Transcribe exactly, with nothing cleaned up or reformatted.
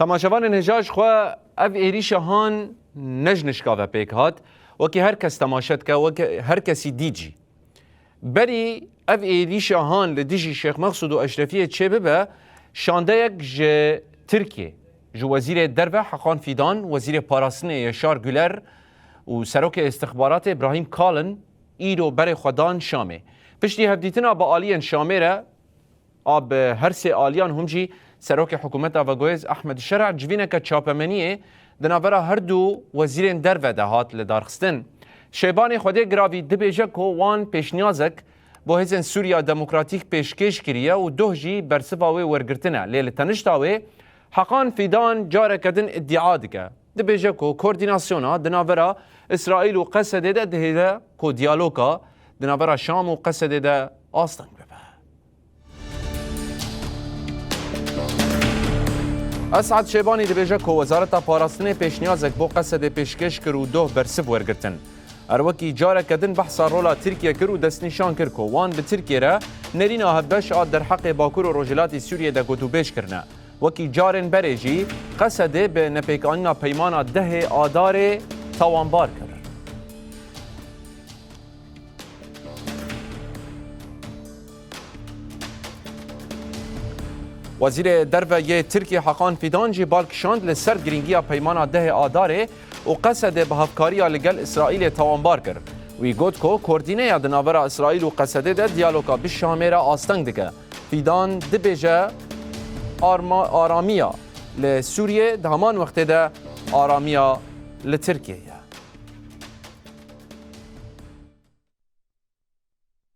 Temaşevanên hêja, ji xwe ev êrîşa han ne ji nişka ve pêk hat. Wekî her kes temaşe dike, wekî her kesî dît jî. Berî ev êrîşa han li dijî Şêx Mexsûd û Eşrefiyê çêbibe, şandeyek ji Tirkiyê, ji Wezîrê Derve Hakan Fidan, Wezîrê Parastinê Yaşar Güler û Serokê Îstixbaratê Brahim Kalin îro berê xwe dan Şamê. Piştî hevdîtina bi aliyên Şamê re, a bi her sê aliyan hûn jî Serokê Hikûmeta veguhêz Ehmed Şer'a civîneke çapemeniyê di navbera her du wezîrên derve de hat lidarxistin. Şêbanê Xwedê Giravî dibêje ku wan pêşniyazek bo hêzên Sûriya Demokratîk pêşkêş kiriye û doh jî bersiva wê wergirtine. Lê li tenişta wê Hakan Fidan careke din îdia dike. Dibêje ku koordînasyona di navbera Îsraîl û Qesedê de dihêle ku diyaloga di navbera Şam û Qesedê de asteng bibe. Esad Şêbanî dibêje ku Wezareta Parastinê pêşniyazek bo Qesedê pêşkêş kir û doh bersiv wergirtin. Her wekî careke din behsa rola Tirkiye kir û destnîşan kir ku wan bi Tirkiye re nerîna hevbeş a derheqê Bakur û Rojhilatî Sûriyê de gotûbêj kirine. Wekî carên berê jî Qesedê bi nepêkanîna peymana dehê Adarê tawanbar kir. Wezîrê Derve yê Tirkiyê Hakan Fidan jî bal kişand li ser girîngiya peymana dehê Adarê û Qesedê bi hevkariya li gel Îsraîlê tawanbar kir. Wî got ku koordîneya di navbera Îsraîl û Qesedê de diyaloga bi Şamê re asteng dike. Fidan dibêje arma-, aramiya li Sûriyê di heman wextê de aramiya li Tirkiyê ye.